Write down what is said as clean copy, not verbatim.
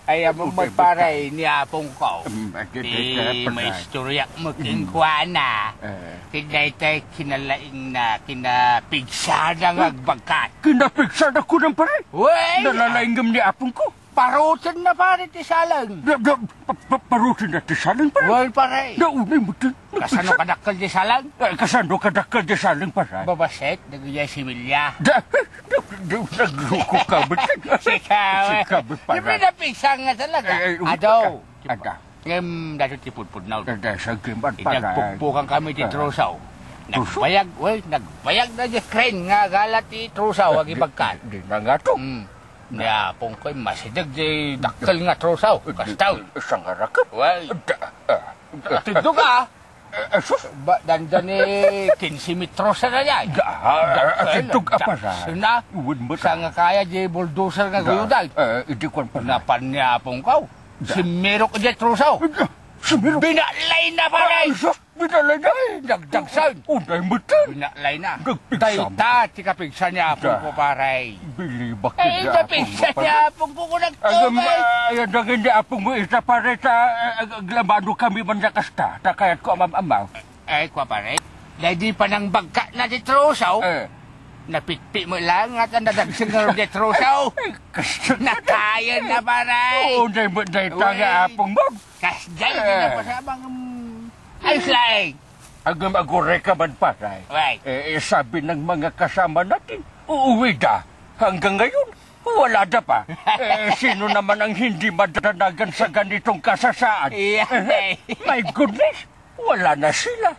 Ay, magparay ni apong ko. May istorya mo kingkwana. Kinay kinalaing na kinapigsada ng agbagkat. Kinapigsada ko ng pare? Wey! Nalalaingam ni apong ko. Parutin na pare ti salang. Parutin na ti salang pare? Wey, pare. Naunay mo ti. Kasano kadakal di salang? Kasano kadakal di salang pare? Babaset, nagaya si Milya. Nagluko ka ba? Sikaw. Siyempre napigsang nga talaga. Adaw. Ada. Ngayon, dato ti pudpud na. Ada sa giman pare. Nagpukpukan kami ti Trusaw. Nagbayag na di crane nga galat ti Trusaw, agi bagkat. Di na nga to. Ya, pong ko'y masidag di dakkel nga Trusaw. Kastaw. Isang harakap. Well, tindo ka. Dandan ni 15 metros na yan. Tintog apa sa? Sina, sa nga kaya di bulldozer nga guyuday. Hindi ko pa. Napan niya pong kaw. Si Miro ko di Trusaw. Sumiro. Binalay na pare. Binalay na. Dagdagsan. Unay mo ta. Binalay na. Nagpigsam. Dayta, tikapigsan niya pong ko pare. Bilibak Eh, napigsan niya pong ko nagtumay. Ayan na hindi apong mo isa pare sa glamado kami man sa kasta. Takayat ko amam-amaw. Eh, kwa pare. Dahil di pa nang bagka na di Trusaw. Napitpi mo lang at ang nadagsing nga di Trusaw. Nakaya na pare. Unay mo na itanga apong mo. Kasday, di na pasamang ayos lang. Ang agore ka man pare. Right. Sabi ng mga kasama natin, uuwi da. Hanggang ngayon, wala da pa. Sino naman ang hindi madanagan sa ganitong kasasaan? Yeah. My goodness, wala na sila.